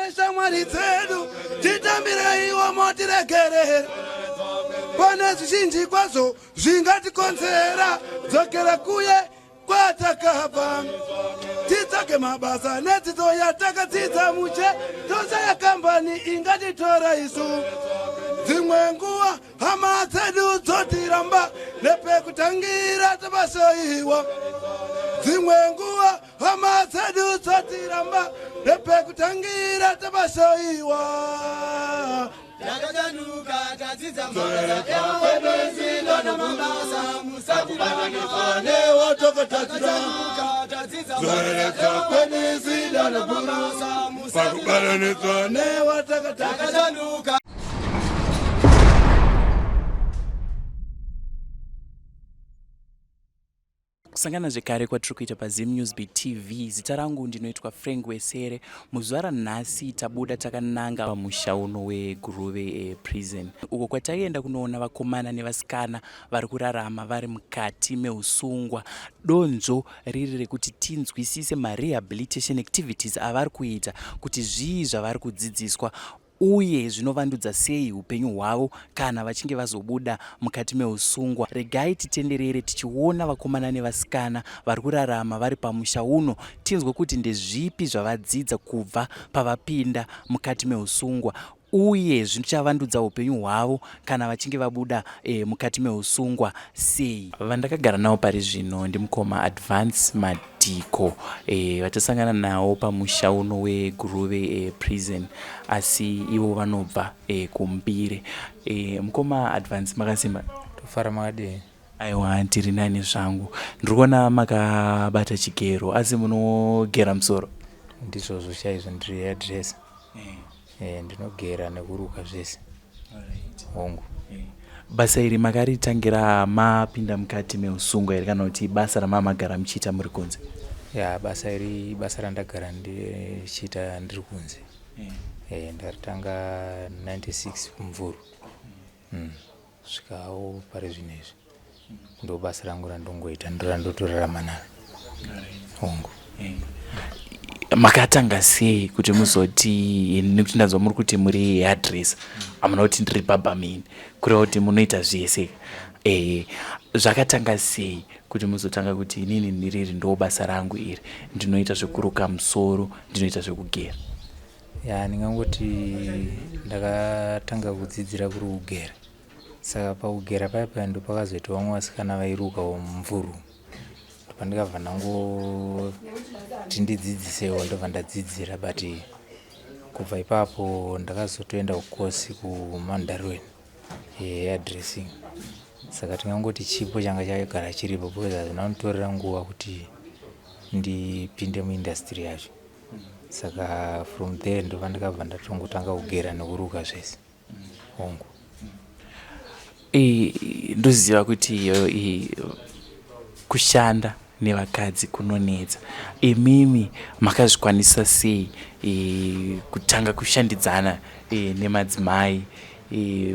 Neshamwari dzedu titambireiwo motiregerera. Pane zvizhinji kwazvo zvingatikonzera dzokera kuye kwatakabva titsvage mabasa nedzidzo yatakadzidza mushe toshaya kambani ingatitora isu dzimwe nguva hama dzedu dzotiramba nepekutangira tapasoiwa dzimwe nguva hama dzedu dzotiramba nepekutangira tapasoiwa Takachanuka tadzidza mabasa namabasa musatibatanidza newatakatatira Zoreredza kwenisida nabasa pakubatanidzwa newatakataka Takachanuka. Kusangana zvekare kwatiri kuita paZim Newsbeat TV. Zita rangu ndinoitwa Frank Wesere. Muzuva ranhasi tabuda takananga pamusha uno weGuruve Prison uko kwataienda kunoona vakomana nevasikana vari kurarama vari mukati meusungwa. Donzvo riri rekuti tinzwisise marehabilitation activities avari kuita kuti zvii zvavari kudzidziswa uye zvinovandudza sei upenyu hwavo kana vachinge vazobuda mukati meusungwa. Regai titenderere tichiona vakomana nevasikana vari kurarama vari pamusha uno tinzwe kuti ndezvipi zvavadzidza kubva pavapinda mukati meusungwa uye zvichavandudza upenyu hwavo kana vachinge vabuda mukati meusungwa sei. Vandakagara navo pari zvino ndimukoma Advance Madhiko vatasangana navo pamusha uno weGuruve Prison asi ivo vanobva kuMbire. Mukoma Advance makasimba? Tofara, makadii? Aiwa, ndiri nani zvangu. Ndiri kuona makabata chigero, asi munogera musoro? Ndizvozvo chaizvo, ndiri hairdresser. Ndinogera nekuruka zvese. Hongu. Basa iri makaritangira mapinda mukati meusungwa here kana kuti basa ramamagara muchiita muri kunze? Ya, basa iri basa randagara ndichiita ndiri kunze. Ndaritanga 96 kuMvuru. Kusvikawo pari zvino izvi. Ndo basa rangu randongoita, ndo randotorarama naro. Hongu. Makatanga sei kuti muzoti, nekuti ndanzwa muri kuti muri hairdresser, hamuna kuti ndiri barberman, kureva kuti munoita zvese. Zvakatanga sei kuti muzotanga kuti inini ndiriri ndo basa rangu iri, ndinoita zvekuruka musoro, ndinoita zvekugera? Ya, ndingangoti ndakatanga kudzidzira kuri kugera. Saka pakugera paya paya ndo pakazoita vamwe vasikana vairukawo muMvuru. Pandikabva ndangoti ndidzidzisewo, ndobva ndadzidzira, but kubva ipapo ndakazotoenda kukosi kuMount Darwin yehairdressing. Saka tingangoti chipo changa chagara chiripo because hazvina kunditorera nguva kuti ndipinde muindustry yacho. Saka from there ndobva ndikabva ndatongotanga kugera nekuruka zvese. Hongu. Ndoziva kuti kushanda nevakadzi kunonetsa. Imimi makazvikwanisa sei kutanga kushandidzana nemadzimai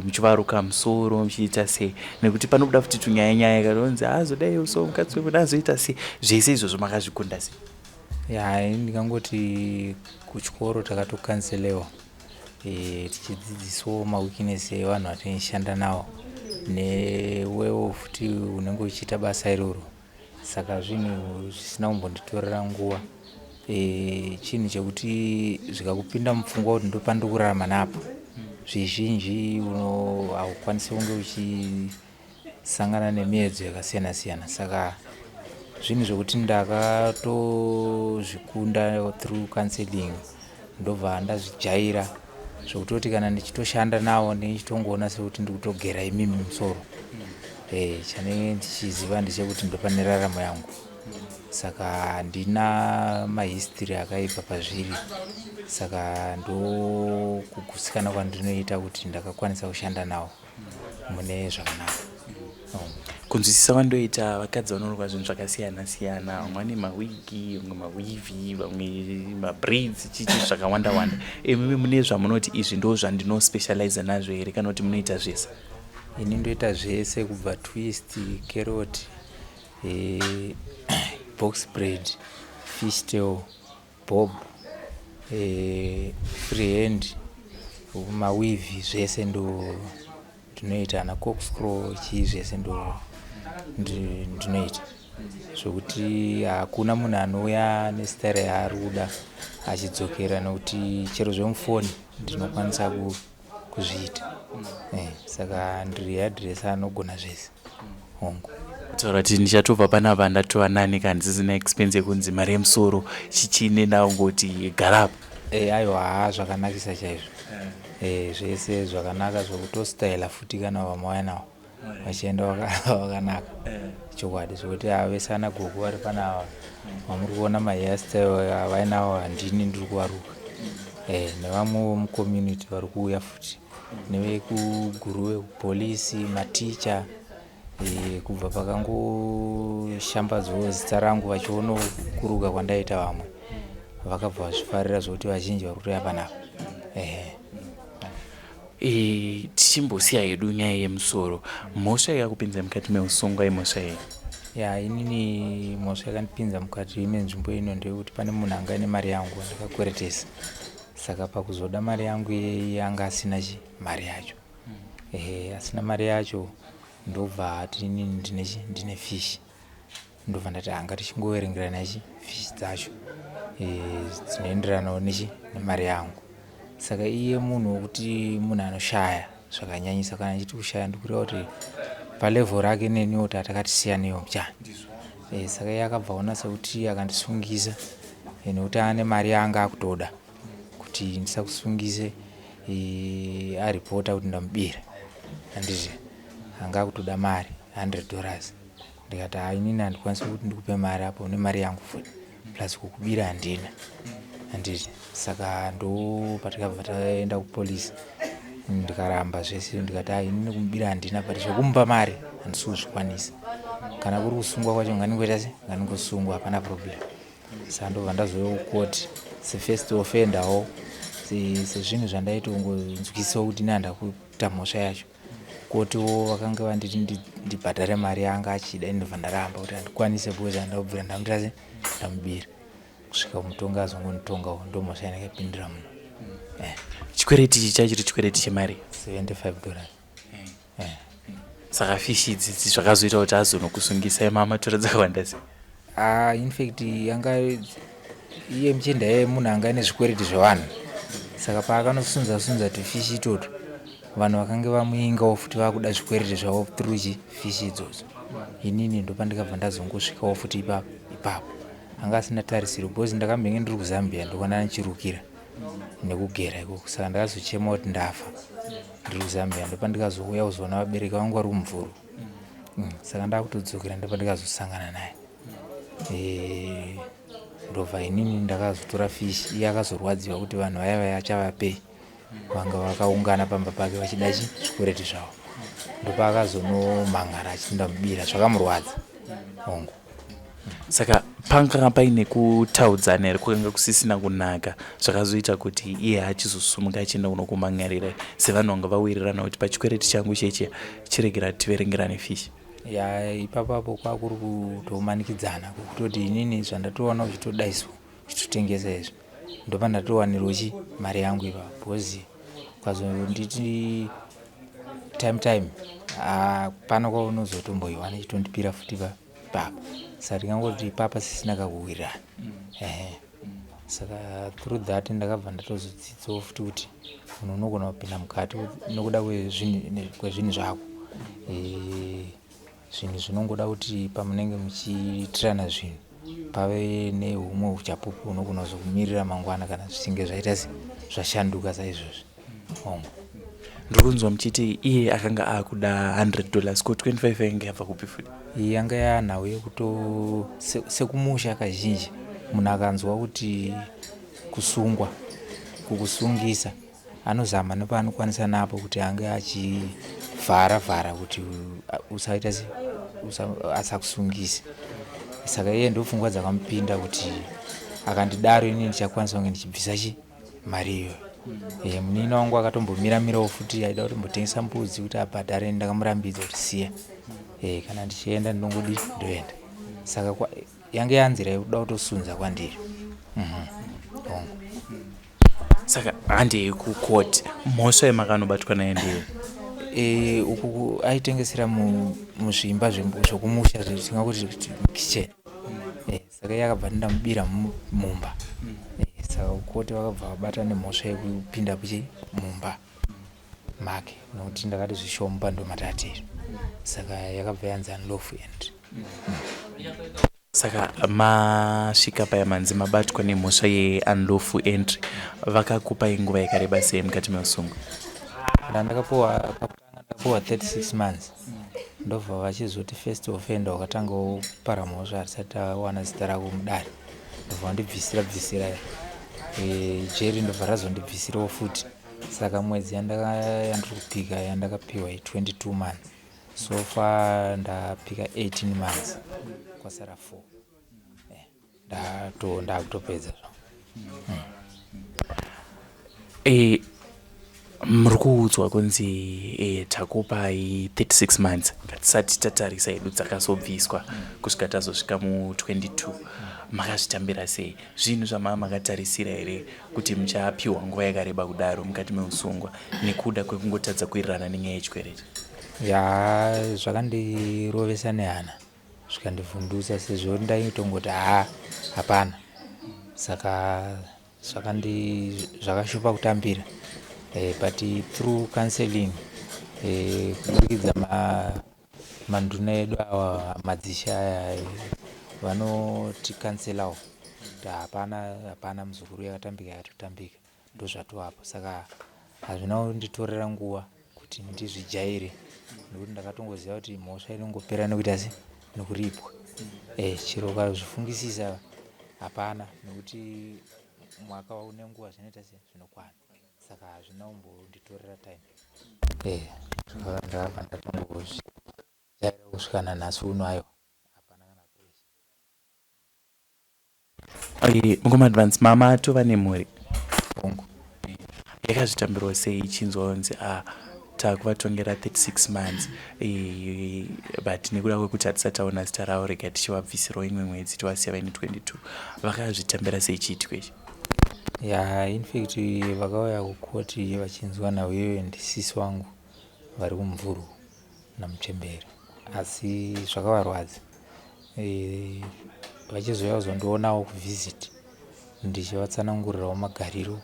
muchivaruka musoro muchiita sei, nekuti panobuda futi tunyaya nyaya kanonzi azodai so mukadzi wemunhu azoita sei, zvese izvozvo makazvikunda sei? Ya, ndingangoti kuchikoro takatokanselewa tichidzidziswawo maweakness evanhu vatinoshanda navo newewo futi unenge uchiita basa iroro. Saka zvinhu zvisina kumbonditorera nguva. Chinhu chekuti zvikakupinda mupfungwa kuti ndopandiri kurarama napo, zvizhinji haukwanisi kunge uchisangana nemiedzo yakasiyana siyana. Saka zvinhu zvekuti ndakatozvikunda through counseling, ndobva ndazvijaira zvekutoti kana ndichitoshanda navo ndichitongoona sekuti ndikutogera imimi musoro. Chanenge ndichiziva ndechekuti ndopane raramo yangu. Saka handina mahistory akaipa pazviri. Saka ndokugutsikana kwandinoita kuti ndakakwanisa kushanda navo mune zvakanaka. Kunzwisisa kwandoita, vakadzi vanorukwa zvinhu zvakasiyana siyana, vamwe vane mawigi, vamwe maweave, vamwe mabraids, chichi zvakawanda wanda. Imimi mune zvamunoti izvi ndo zvandinospecializa nazvo here kana kuti munoita zvese? Ini ndoita zvese, kubva twist, carrot, box braid, fish tail, bob. Eh, free hand, maweave, zvese ndo ndinoita, ana corkscrew, chii, zvese ndo ndinoita, zvokuti hakuna munhu anouya nesitayira yaari kuda achidzokera, nekuti chero zvemufoni ndinokwanisa kuzviita. Saka ndiri hairdresser anogona zvese, hongu. Kutaura kuti ndichatobva panapa ndatova nani, kana ndisisina expense yekunzi mari yemusoro chichine, ndangoti garapa. Aiwa, haa, zvakanakisa chaizvo. Zvese zvakanaka, zvokutostayila futi kana vamwe vaya navo vachienda vakanaka chokwadi, zvokuti vese ana gogo vari panava vamuri kuona mahairstyle avainawo, handini ndiri kuvaruka. Nevamwewo mucommunity vari kuuya futi, nevekuGuruve, kupolisi, maticha, kubva pakangoshambadzwawo zita rangu vachionawo kuruka kwandaita, vamwe vakabva vazvifarira zvokuti vazhinji vari kutoya panapa, ehe. Tichimbosiya hedu nyaya yemusoro, mhosva yakupinza mukati meusungwa imhosva yei? Ya, inini mhosva yakandipinza mukati menzvimbo ino ndeyekuti pane munhu anga ane mari yangu andakakweretesa, saka pakuzoda mari yangu iyeye anga asina chi mari yacho. Ehe, asina mari yacho, ndobva ati inini ndine chi ndine fishi. Ndobva ndati anga tichingoverengerana chi fishi dzacho dzinoenderanawo nechi nemari yangu. Saka iye munhu wekuti munhu anoshaya zvakanyanyisa. Kana ndichiti kushaya, ndikureva kuti palevel rake neniwo tatakati siyanewo muchana. Saka iye akabva aona sekuti akandisungisa, nekuti ane mari yaanga akutoda kuti ndisakusungise, aripota kuti ndamubira, handiti? Anga akutoda mari $100. Ndikati, "Hai, inini handikwanisi kuti ndikupe mari apo une mari yangu futi, plus kukubira handina, handiti?" Saka ndo patikabva taenda kupolisi, ndikaramba zvese. Ndikati, "Hai, inini kumubira handina, but zvekumupa mari handisi kuzvikwanisa. Kana kuri kusungwa kwacho, ngandingoita se ngandingosungwa, hapana problem." Saka ndobva ndazouya kukoti sefirst offenderwo, sezvinhu zvandaitongonzwisisawo kuti ini handakuita mhosva yacho. Kotiwo vakanga vanditi ndibhadhare mari yaanga achida, indobva ndaramba kuti handikwanise, because handakubvira ndamuita se ndamubira, kusvika mutongi azongonditongawo. Ndo mhosva yandakapindira muno. Chikwereti ichi chachiri chikwereti chemari? $75. Saka fishi idzidzi zvakazoita kuti azonokusungisai mamatora dzakawanda sei? Ah, in fact yanga iye muchinda iye munhu anga ane zvikwereti zvevanhu, saka paakanosunza sunza tufishi itoto, vanhu vakange vamuingawo futi vakuda zvikwereti zvavo through chi fishi idzodzo. Inini ndopandikabva ndazongosvikawo futi ipapo ipapo. Anga asina tarisiro, because ndakambenge ndiri kuZambia, ndokwana ndichirukira nekugera ikoko. Saka ndakazochema kuti ndafa ndiri kuZambia, ndopandikazouya kuzoona vabereki vangu vari kuMvurwi. Saka ndakutodzokera, ndopandikazosangana naye. Ndobva inini ndakazotora fishi. Iye akazorwadziwa kuti vanhu vaya vaya achavapei, vanga vakaungana pamba pake vachida chi zvikwereti zvavo. Ndopaakazonomhangara achiti ndamubira, zvakamurwadza, hongu. Saka panga paine kutaudzana here kwakanga kusisina kunaka, zvakazoita kuti iye achizosumuka achienda kunokumangarira, sevanhu vanga vawirirana kuti pachikwereti changu chechiya chiregera tiverengerane fishi? Ya, ipapapo kwakuri kutomanikidzana, kwekutoti inini zvandatoona uchitodaiswa uchitotengesa izvi, ndopa ndatowanirwo chi mari yangu ipapo, because ukazonditi time time, hapana kwaunozotomboiwana ichitondipira futi ipapo. Saka ndingangoti ipapa sisina kakuwirirana, ehe. Saka through that ndakabva ndatozodzidzawo futi kuti munhu unogona kupinda mukati nokuda kwezvinhu zvako. Zvinhu zvinongoda kuti pamunenge muchiitirana zvinhu pave nehumwe uchapupu hunogona kuzokumirira mangwana kana zvichinge zvaita se zvashanduka saizvozvi, hongu. Ndiri kunzwa muchiti iye akanga akuda $100, ko 25 ainge yabva kupi futi? Iyi yanga yanhau yekuto sekumusha kazhinji munhu akanzwa kuti kusungwa, kukusungisa, anozama nepaanokwanisa napo kuti ange achivhara vhara kuti usaita se asakusungise. Saka iye ndopfungwa dzakamupinda kuti akandidaro, inini ndichakwanisa kunge ndichibvisa chi mari iyoyo. Munin'ina wangu akatombomira-mirawo futi, aida kutombotengesa mbudzi kuti abhadhare. Ndakamurambidza kuti siya, kana ndichienda ndinongodi ndoenda. Saka yange yanzira yekuda kutosunza kwandiri. Hongu. Saka handei kucourt, mhosva yemakanobatwa naye ndeye? Uku aitengesera muzvimba zvokumusha, zvatingakuti kuti kitchen. Saka iye akabva ndamubira mumba. Saka kukoti vakabva vabata nemhosva yekupinda kuchi mumba make, nokuti ndakati zvishomba ndomatatiri, saka yakabva yanzi unlawful entry. Saka masvika paya manzi mabatwa nemhosva yeunlawful entry, vakakupai nguva yakareba sei mukati meusungwa? Ndakapuwa pakutanga, ndakapuwa 36 months, ndobva vachizoti first offender, wakatanga kupara mhosva, hatisati tawana zita rako mudare, ndobva vandibvisira bvisira jeri, ndobva razondibvisirawo futi. Saka mwedzi yandiri kupika yandakapiwa i22 months. So far ndapika 18 months, kwasara 4. Ndakutopedza zvangu. Muri kuudzwa kunzi takupai 36 months, ngatisati tatarisa hedu dzakazobviswa kusvika tazosvika mu22. Makazvitambira sei? Zvinhu zvamaa makatarisira here kuti muchapiwa nguva yakareba kudaro mukati meusungwa nekuda kwekungotadza kuwirirana nenyaya yechikwereti? Ya, zvakandirovesa nehana, zvikandivhundutsa, sezvo ndaitongoti haa, hapana. Saka zvakashupa kutambira, but through counseling, kuburikidza manduna edu awa, madzishe aya, vanotikanselawo kuti hapana, hapana muzukuru, yakatambika yakatotambika, ndozvatovapo. Saka hazvina kunditorera nguva kuti ndizvijaire, nekuti ndakatongoziva kuti mhosva inongopera nekuita se nekuripwa. Chero ukazvifungisisa hapana, nekuti mwaka nenguva zvinoita se zvinokwana. Saka hazvina kumbonditorera time. Ndakabva ndatongozvijaira kusvika nanhasi uno. Aiwa, hapana kana pressure. Mukoma Advance, mama atova nemhuri? Hongu. Yakazvitambirwa sei ichinzwa kunzi a takuvatongera 36 months, but nekuda kwekuti hatisati taona zita ravo, rega tichivabvisirawo imwe mwedzi, tivasiya vaine 22? Vakazvitambira sei chiitiko ichi? Ya, in fact vakauya kukoti vachinzwa nhau iyoyo ndisisi wangu vari kuMvurwi namuchembere, asi zvakavarwadza. Vachizouya kuzondionawo kuvisit, ndichivatsanangurirawo magariro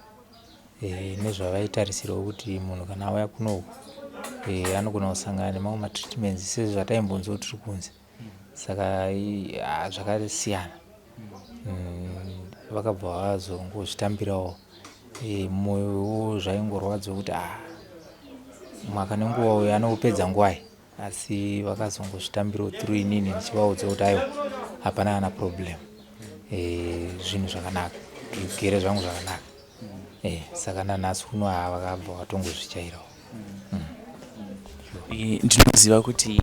nezvavaitarisirawo kuti munhu kana auya kunoku anogona kusangana nemamwe matreatments sezvataimbonzwa tiri kunze. Saka zvakasiyana. Vakabva vazongozvitambirawo. Mwoyowo zvaingorwadza kuti a mwaka nenguva uyu anoupedza nguvai, asi vakazongozvitambirawo through inini ndichivaudza kuti aiwa, hapana kana problem, zvinhu zvakanaka, ndigere zvangu zvakanaka. Saka nanhasi uno haa, vakabva vatongozvijairawo. Ndinoziva kuti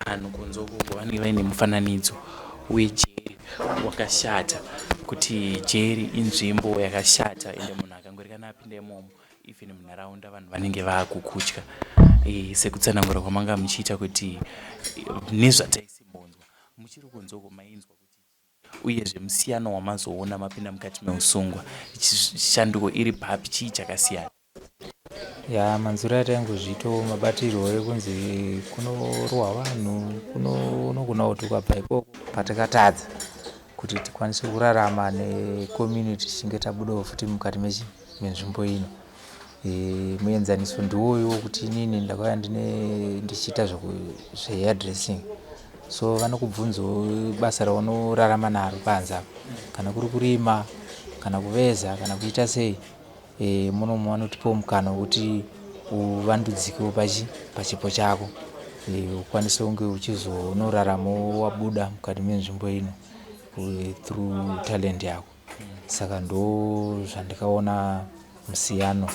vanhu kunze ukoko vanenge vaine mufananidzo wejeri wakashata, kuti jeri inzvimbo yakashata, ende munhu akangori kana apinda imomo, even munharaunda vanhu vanenge vaakukutya. Sekutsanangura kwamanga muchiita kuti nezvataisimbonzwa muchiri kunze uko, mainzwa kuti uyezve musiyano wamazoona mapinda mukati meusungwa, shanduko iri papi? Chii chakasiyana? Ya, manzwiro ataingozviitawo, mabatirwo ekunzi kunorohwa vanhu, kunogona kuti ukabva ikoko, patakatadza kuti tikwanise kurarama necommunity tichinge tabudawo futi mukati menzvimbo ino. Muenzaniso ndiwoyo wekuti inini ndakauya ndine ndichiita zvehairdressing, so vanokubvunzawo basa raunorarama naro panze apa, kana kuri kurima, kana kuveza, kana kuita sei. Munomu vanotipawo mukana wekuti uvandudzikewo pachipo chako, ukwanise kunge uchizonoraramawo wabuda mukati menzvimbo ino through talent yako. Saka ndo zvandikaona musiyano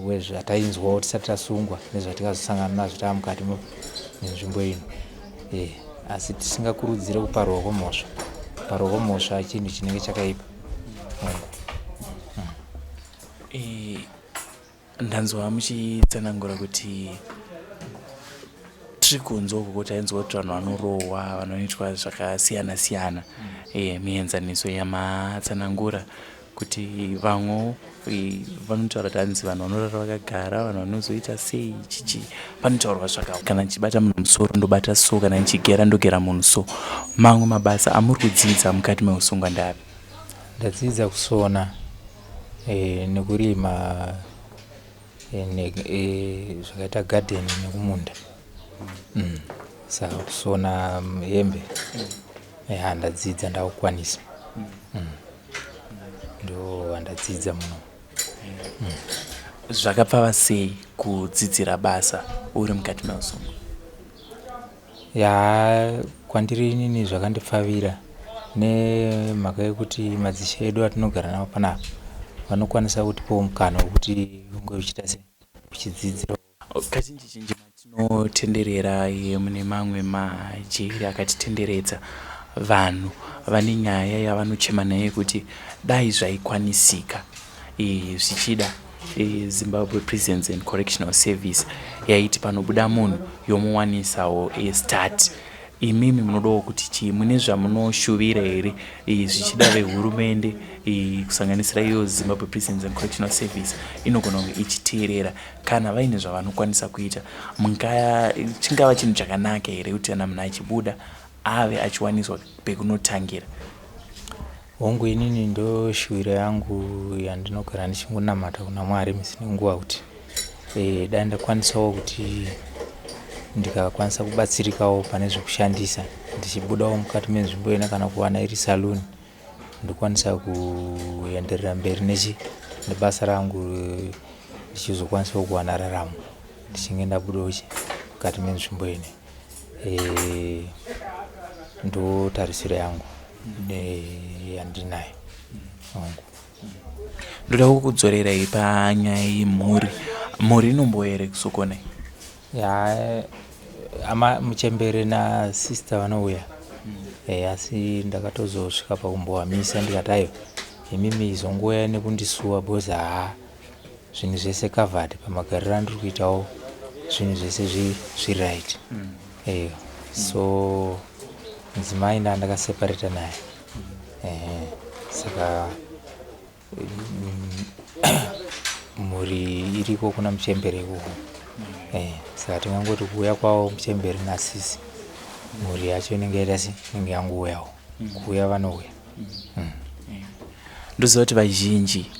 wezvatainzwawo tisati tasungwa nezvatikazosangana nazvo taa mukati menzvimbo ino. Asi tisingakurudzire kuparwa kwemhosva. Kuparwa kwemhosva chinhu chinenge chakaipa. Ndanzwa muchitsanangura kuti tiri kunze uko kuti ainzwa kuti vanhu vanorohwa, vanoitwa zvakasiyana siyana. Mienzaniso yamatsanangura. Kuti vamwewo vanotaura kuti hanzi vanhu vanorara vakagara, vanhu vanozoita sei chichi, panotaurwa zvaka kana ndichibata munhu musoro ndobata so, kana ndichigera ndogera munhu so. Mamwe mabasa amuri kudzidza mukati meusungwa ndeapi? Ndadzidza kusona nekurima zvakaita garden nekumunda. Saka kusona hembe ya ndadzidza, ndakukwanisa. Ndo andadzidza muno. Zvakapfava sei kudzidzira basa uri mukati meusungwa? Ya, kwandiri inini zvakandipfavira nemhaka yekuti madzishe edu atinogara navo panapa vanokwanisa kutipawo mukana wekuti unge uchiita sei, uchidzidzirawo. Kazhinji zhinji matinotenderera mune mamwe majeri akatitenderedza, vanhu vane nyaya yavanochema nayo yekuti dai zvaikwanisika, zvichida Zimbabwe Prisons and Correctional Service yaiti panobuda munhu yomuwanisawo start. Imimi munodawo kuti chii? Mune zvamunoshuvira here, zvichida vehurumende, kusanganisira iyo Zimbabwe Prisons and Correctional Service inogona kunge ichiteerera, kana vaine zvavanokwanisa kuita, chingava chinhu chakanaka here kuti kana munhu achibuda ave achiwaniswa pekunotangira? Hongu, inini ndo shuwiro yangu yandinogara ndichingonamata kuna Mwari misi nenguva kuti dai ndakwanisawo kuti ndikakwanisa kubatsirikawo pane zvekushandisa ndichibudawo mukati menzvimbo ino, kana kuwana iri saluni ndokwanisa kuenderera mberi nechi nebasa rangu, ndichizokwanisawo kuwana raramo ndichinge ndabudawo chi mukati menzvimbo ino. Ndo tarisiro yangu yandinayo, hongu. Ndoda kukudzorerai panyaya yemhuri. Mhuri inombouya here kuzokuonai? Ya, ama muchembere nasister vanouya. Asi ndakatozosvika pakumbovamisa ndikati, aiwa, imimi izongouya nekundisuwa because haa, zvinhu zvese covered pamagariro andiri kuitawo, zvinhu zvese zviri right. So mudzimai ndaa ndakaseparata naye. Saka mhuri iriko kuna muchembere ikoko. Saka tingangoti kuuya kwavo muchembere nasisi, mhuri yacho inenge yaita se inenge yangouyawo. Kuuya vanouya. Ndoziva kuti vazhinji,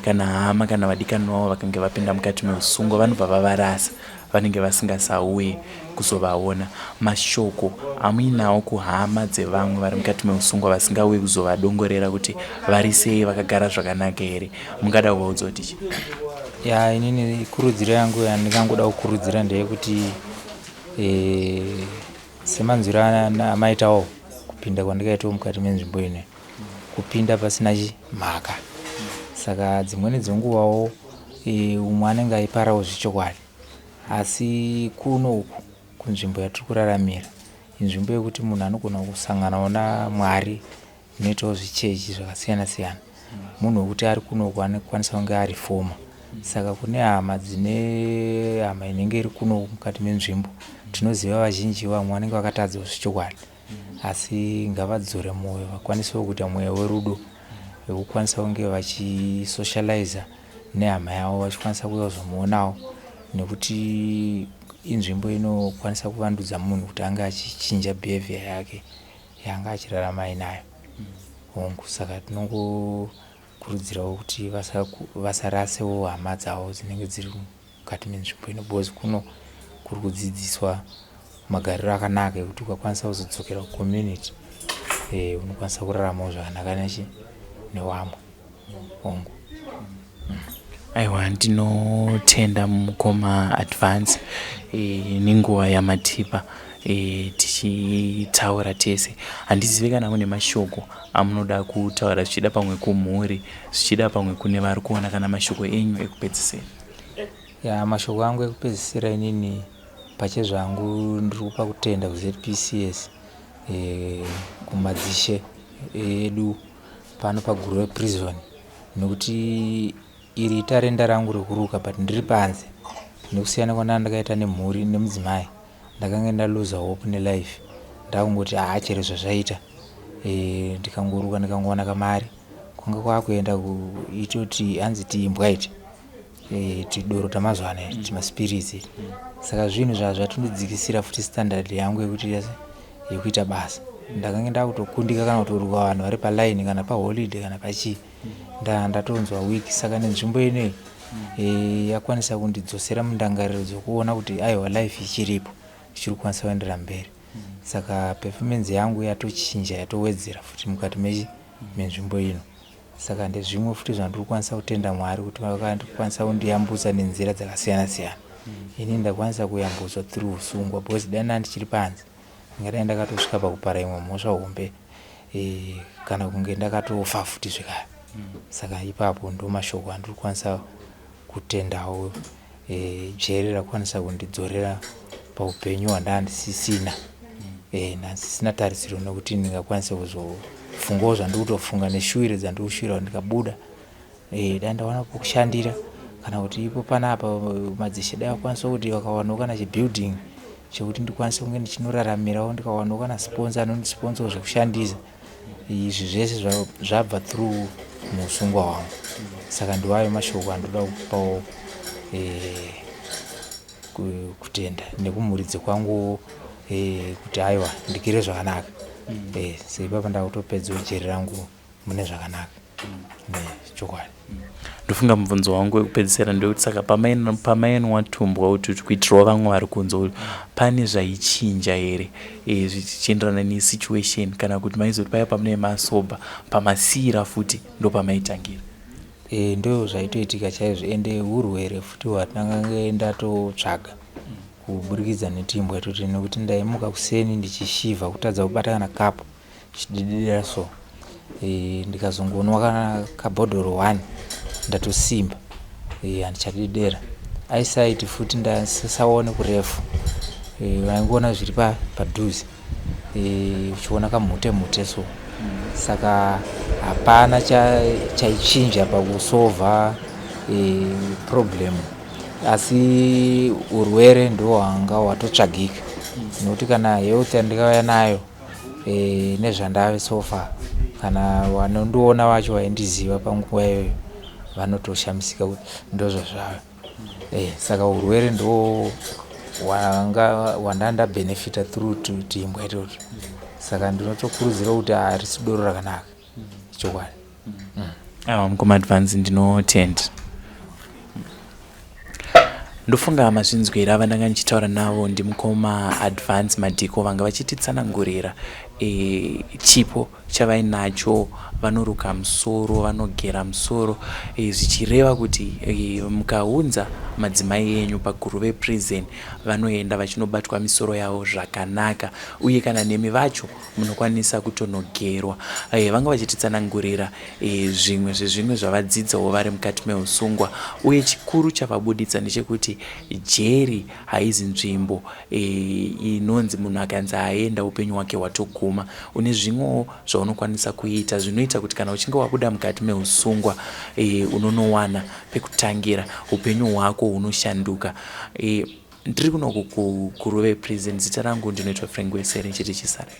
kana hama kana vadikani vavo vakange vapinda mukati meusungwa, vanobva vavarasa, vanenge vasingasauye kuzovaona. Mashoko amuinawo kuhama dzevamwe vari mukati meusungwa vasingauyi kuzovadongorera kuti vari sei, vakagara zvakanaka here, mungada kuvaudza kuti chii? Ya, inini kurudziro yangu yandingangoda kukurudzira ndeyekuti semanzwiro amaitawo kupinda kwandikaitawo mukati menzvimbo ino, kupinda pasina chimhaka. Saka dzimweni dzenguvawo umwe anenge aiparawo zvechokwadi, asi kuno uku kunzvimbo yatiri kuraramira inzvimbo yekuti munhu anogona kusanganawo naMwari, inoitawo zvichechi zvakasiyana siyana. Munhu wekuti ari kuno uku anokwanisa kunge ari foma. Saka kune hama dzine hama inenge iri kuno mukati menzvimbo, tinoziva vazhinji vamwe vanenge vakatadzawo zvechokwadi, asi ngavadzore mwoyo, vakwanisewo kuita mweya werudo wekukwanisa kunge vachisocializa nehama yavo, vachikwanisa kuuya kuzomuonawo, nekuti inzvimbo inokwanisa kuvandudza munhu kuti ange achichinja behavior yake yaanga achirarama ainayo. Hongu, saka tinongokurudzirawo kuti vasarasewo hama dzavo dzinenge dziri mukati menzvimbo ino, because kuno kuri kudzidziswa magariro akanaka ekuti ukakwanisa kuzodzokera kucommunity unokwanisa kuraramawo zvakanaka nechi newamwe. Hongu. Aiwa, ndinotenda mukoma Advance nenguva yamatipa tichitaura tese. Handizive kana mune mashoko amunoda kutaura, zvichida pamwe kumhuri, zvichida pamwe kune vari kuona, kana mashoko enyu ekupedzisira. Ya, mashoko angu ekupedzisira, inini pachezvangu ndiri kupa kutenda kuZPCS, kumadzishe edu pano paGuruve Prison, nekuti iri itarenda rangu rekuruka, but ndiri panze. Nekusiyana kwandanga ndakaita nemhuri nemudzimai, ndakange ndaluza hope nelife, ndakungoti haa, chero zvazvaita, ndikangoruka ndikangowana kamari. Kwanga kwakuenda kuitoti hanzi tiimbwa iti e, tidoro tamazuva ano mm. timaspirits saka zvinhu zvatindodzikisira futi standard yangu yekuti yekuita basa ndakange ndakutokundika kana kutoruka vanhu vari palaini kana paholiday kana pachii ndatonzwa week saka nenzvimbo inoyi e, yakwanisa kundidzosera mundangariro dzokuona kuti aiwa life ichiripo ichiri kukwanisa kuendera mberi saka performance yangu yatochinja yatowedzera futi mukati menzvimbo ino saka ndezvimwe futi zvandiri kukwanisa kutenda Mwari kuti vakakwanisa kundiyambutsa nenzira dzakasiyana siyana ini ndakwanisa kuyambutswa through usungwa because dai ndandichiri panze ndingadai ndakatosvika pakupara imwe mhosva hombe e, kana kunge ndakatofa futi zvekare saka ipapo ndo mashoko andiri kukwanisa kutendawo e, jeri rakwanisa kundidzorera paupenyu hwandaa ndisisina e, ndandisisina tarisiro nekuti ndingakwanise kuzofungawo zvandiri kutofunga neshuwiro dzandiri kushuwira kuti ndikabuda e, dai ndawana pokushandira kana kuti ipo panapa madzishe dai akwanisa kuti vakawanawo kana chibuilding chekuti ndikwanise kunge ndichinoraramirawo ndikawanawo kana sponsor anondisponsawo zvekushandisa izvi zvese zvabva through muusungwa hwangu saka ndiwayo mashoko andoda kupawo eh, kutenda nekumhuridzi kwangu eh, kuti aiwa ndigere zvakanaka mm. eh, seipapa ndakutopedzawo jeri rangu mune zvakanaka mm. chokwadi ndofunga mubvunzo wangu wekupedzisira ndewekuti saka pamainwa tumbwa ututu kuitirawo vamwe vari kunze pane zvaichinja here e, zvichienderana nesituation kana kuti maizoti paya pamunee masobha pamasiyira futi ndopamaitangira e, ndo zvaitoitika chaizvo ende urwere futi hwatangange ndatotsvaga kuburikidza netimbwa itoti nekuti ndaimuka kuseni ndichishivha kutadza kubata kana kapu chididira so e, ndikazongonwa kana kabhodhoro one ndatosimba e, handichadedera eyesight futi ndasisaone kurefu e, vaingoona zviri padhuze e, uchiona kamhute mhute so saka hapana chaichinja pakusovha e, problem asi urwere ndohwanga hwatotsvagika nokuti kana health yandikauya nayo e, nezvandave so far kana vanondiona vacho vaindiziva panguva iyoyo vanotoshamisika kuti ndozvazvave e, saka urwere ndo wanga wandanda benefita through tiimbwa itoto saka ndinotokurudzira kuti harisi doro rakanaka chokwadi mm. Awa mukoma Advance ndinotenda. Ndofunga mazvinzwira vandanga ndichitaura navo ndimukoma Advance Madhiko vanga vachititsanangurira e, chipo chavainacho vanoruka musoro vanogera musoro e, zvichireva kuti e, mukaunza madzimai enyu paGuruve prison vanoenda vachinobatwa misoro yavo zvakanaka uye kana nemi vacho munokwanisa kutonogerwa e, vanga vachititsanangurira e, zvimwe zvezvimwe zvavadzidzawo vari mukati meusungwa uye chikuru chavabuditsa ndechekuti jeri haizi nzvimbo e, inonzi munhu akanzi aenda upenyu hwake hwatoguma une zvimwewo zvaunokwanisa kuita zvinoita kuti kana uchinge wabuda mukati meusungwa e, unonowana pekutangira upenyu hwako hunoshanduka e, Ndiri kunoku kuGuruve prison zita rangu ndinoitwa Frank Wesere chete chisare.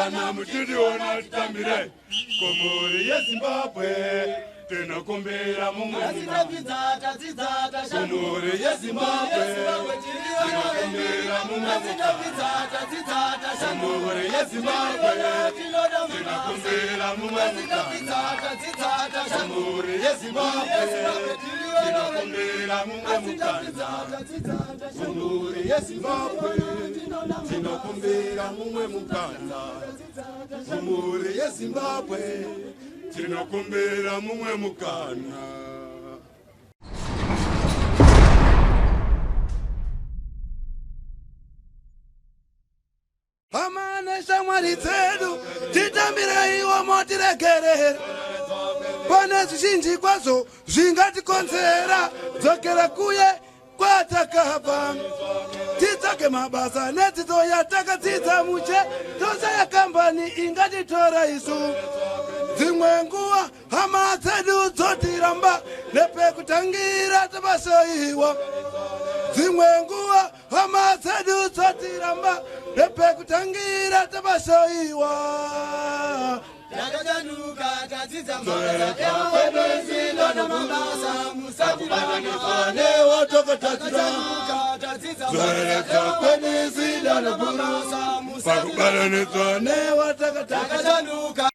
Kana muchitiona titambirei kumhuri yeZimbabwe, tinokumbira mumwe mukana. Kumhuri yeZimbabwe, tinokumbira mumwe mukana. Kumhuri yeZimbabwe, tinokumbira mumwe mukana. Kumhuri yeZimbabwe, tinokumbira mumwe mukana. Kumhuri yeZimbabwe, tinokumbira mumwe mukana. Kumhuri yeZimbabwe, tinokumbira mumwe mukana. Hama neshamwari dzedu, titambireiwo motiregerera. Pane zvizhinji kwazvo zvingatikonzera dzokera kuye kwatakabva, titsvake mabasa nedzidzo yatakadzidza muche, tosaya kambani ingatitora isu. Dzimwe nguva hama dzedu dzotiramba, nepekutangira tabasaiwa. Dzimwe nguva hama dzedu dzotiramba, nepekutangira tabasaiwa. Takachanuka, tadzidza mabasa, musatibatanidza Newatakatatira zoreredza kwenisida nabhuru pakubatanidzwa newatakataka. Takachanuka.